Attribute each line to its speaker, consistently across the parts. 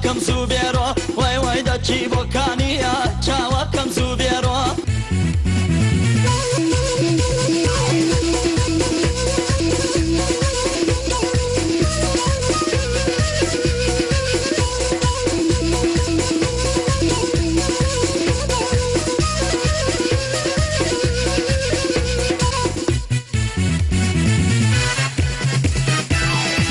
Speaker 1: چاوەکەم زوو بێرۆ وای وای دەچی بۆ کانیە چاوەکەم زوو بێرۆ.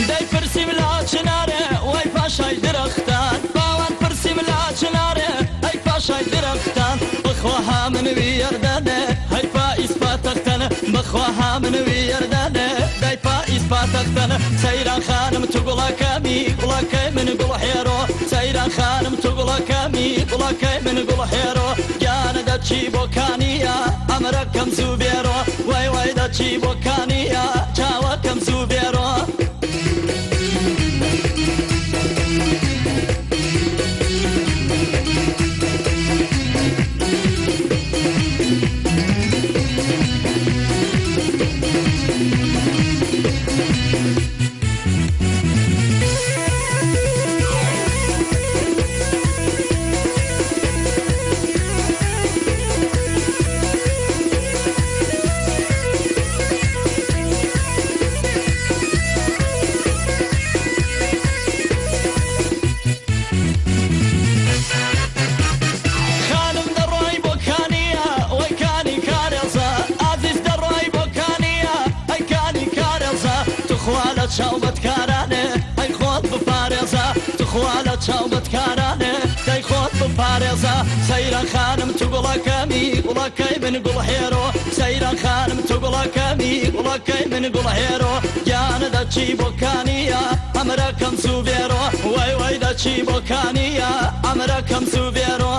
Speaker 1: دەی پرسیم لا چنارێ وای پاشای درەختان، باوان پرسیم لا چنارێ ئەی پاشای درەختان، بخواها من ویەردەنێ هەی پائیز پاتەختەنە، بخواها من ویەردەنێ دەی پائیز پاتەختەنە. سەیران خانم تو گوڵەکەمی گوڵەکەی من گوڵ حێرۆ، سەیران خانم تو گوڵەکەمی گوڵەکەی من گوڵ حێرۆ، گیانە دەچی بۆ کانیە ئەمرەکەم زوو بێرۆ، وای وای دەچی بۆ کانیە چاوەکەم زوو بێرۆ. خانم دەڕۆی بۆ کانیە وەی کانی کارێزە، ئازیز دەڕۆی بۆ کانیە ئەی کانی کارێزە، توخوا لە چاو بەدکارانێ ئەی خۆت بپارێزە، توخوا لە چاو بەدکارانێ دەی خۆت بپارێزە. سەیران خانم تو گوڵەکەمی گوڵەکەی من گوڵ حێرۆ، سەیران خانم تو گوڵەکەمی گوڵەکەی من گوڵ حێرۆ، گیانە دەچی بۆ کانیە ئەمرەکەم زوو بێرۆ، وای وای دەچی بۆ کانیە ئەمرەکەم زوو بێرۆ.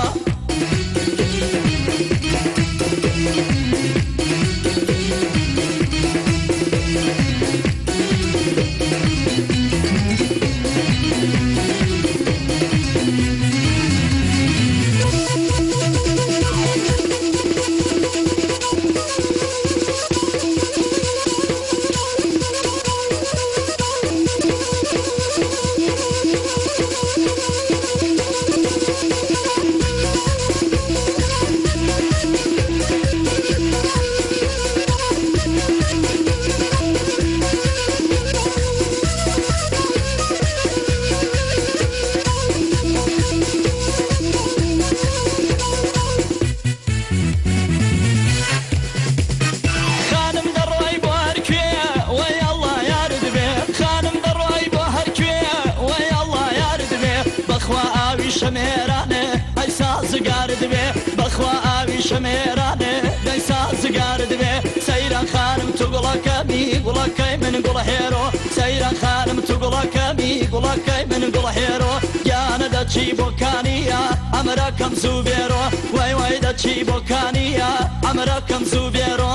Speaker 1: خانم دەڕۆی بۆ هەرکوێ وەی ئەڵڵا یارت بێ، خانم دەڕۆی بۆ هەرکوێ وەی ئەڵڵا یارت بێ، بەخوا ئاوی شەمێرانێ ئەی سازگارت بێ، بەخوا ئاوی شەمێرانێ دەی سازگارت بێ. سەیران خانم تو گوڵەکەمی گوڵەکەی من گوڵ حێرۆ، سەیران خانم تو گوڵەکەمی گوڵەکەی من گوڵ حێرۆ، گیانە دەچی بۆ کانیە ئەمرەکەم زوو بێرۆ، وای وای دەچی بۆ کانیە ئەمرەکەم زوو بێرۆ.